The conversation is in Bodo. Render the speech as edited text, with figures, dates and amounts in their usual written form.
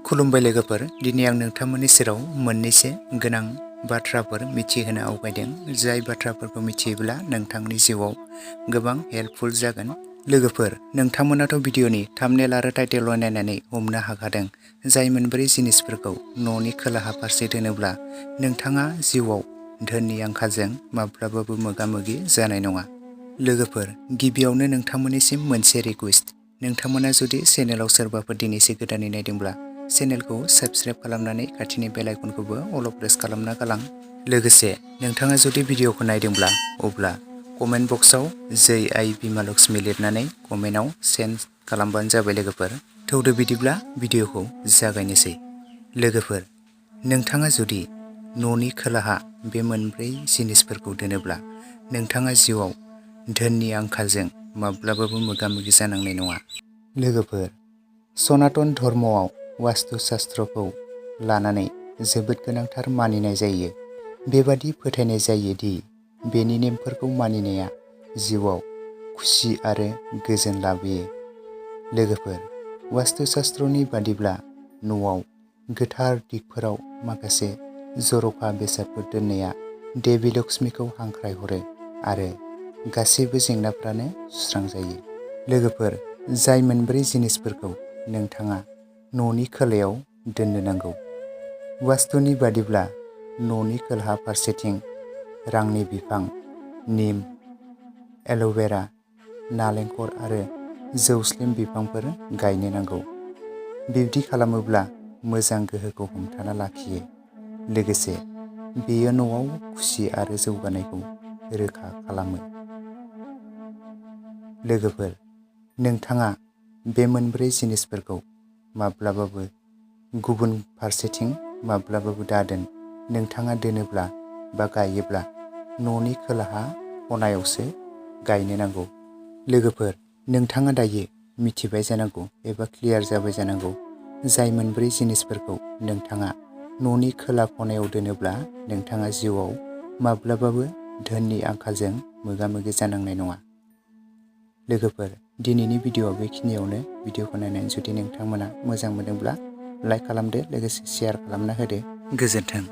खुलुमबाय लोगोफोर, दिनै आं नोंथांमोननि सेराव मोननैसो गोनां बाथ्राफोर मिथिहोनो आवगायदों। जाय बाथ्राफोरखौ मिथियोब्ला नोंथांनि जिउआव गोबां हेल्पफुल जागोन। लोगोफोर, नोंथांमोनाथ' भिडिअनि थाम्बनेल आरो टाइटेल नायनानै हमनो हाखादों। जाय मोनब्रै जिनिसफोरखौ न'नि खोलाहा फारसे दोनोब्ला नोंथाङा जिउआव धोननि आंखालजों माब्लाबाबो मोगा-मोगि जानाय नङा। लोगोफोर, गिबियावनो नोंथांमोननिसिम मोनसे रिक्वेस्ट। नोंथांमोना जुदि चेनेलाव सोरबाफोर दिनैसो गोदानै नायदोंब्ला चेनेलखौ साबस्क्राइब खालामनानै खाथिनि बेल आइकनखौबो अल प्रेस खालामना गालां। लोगोसे नोंथाङा जुदि भिडिअखौ नायदोंब्ला अब्ला कमेन्ट बक्सआव जै आइ बिमा लक्ष्मी लिरनानै कमेन्टआव सेन्ड खालामबानो जाबाय लोगोफोर। थौदो बिदिब्ला भिडिअखौ जागायनोसै। लोगोफोर, नोंथाङा जुदि न'नि खोलाहा बे मोनब्रै जिनिसफोरखौ दोनोब्ला नोंथाङा जिउआव धोननि आंखालजों माब्लाबाबो मोगा-मोगि जानांनाय नङा। लोगोफोर, सनातन धर्मआव वास्तु शास्त्रखौ लानानै जोबोद गोनांथार मानिनाय जायो। बेबादि फोथायनाय जायो दि बेनि नेमफोरखौ मानिनाया जिउआव खुसि आरो गोजोन लाबोयो। लोगोफोर, वास्तु शास्त्रनि बादिब्ला न'आव गोथार दिगफोराव माखासे जर'खा बेसादफोर दोननाया देबि लक्ष्मीखौ हांख्रायहरो आरो गासैबो जेंनाफ्रानो सुस्रांजायो। लोगोफोर, जाय मोनब्रै जिनिसफोरखौ नोंथाङा न'नि खोलायाव दोननो नांगौ। वास्तुनि बादिब्ला न'नि खोलाहा फारसेथिं रांनि बिफां, निम, एल'भेरा, नालेंखर आरो जौस्लिम बिफांफोर गायनो नांगौ। बिब्दि खालामोब्ला मोजां गोहोखौ हमथाना लाखियो। लोगोसे बेयो न'आव खुसि आरो जौगानायखौ रोखा खालामो। लोगोफोर, नोंथाङा बे मोनब्रै जिनिसफोरखौ माब्लाबाबो गुबुन फारसेथिं माब्लाबाबो दादोन। नोंथाङा दोनोब्ला बा गायोब्ला न'नि खोलाहा खनायावसो गायनो नांगौ। लोगोफोर, नोंथाङा दायो मिथिबाय जानांगौ एबा क्लियार जाबाय जानांगौ। जाय मोनब्रै जिनिसफोरखौ नोंथाङा न'नि खोला खनायाव दोनोब्ला नोंथाङा जिउआव माब्लाबाबो धोननि आंखालजों मोगा-मोगि जानांनाय नङा। लोगोफोर, दिनैनि भिडिअ'आ बेखिनियावनो। भिडिअ'खौ नायनानै जुदि नोंथांमोना मोजां मोनदोंब्ला लाइक खालामदो, लोगोसे शेयार खालामना होदो। गोजोन्थों।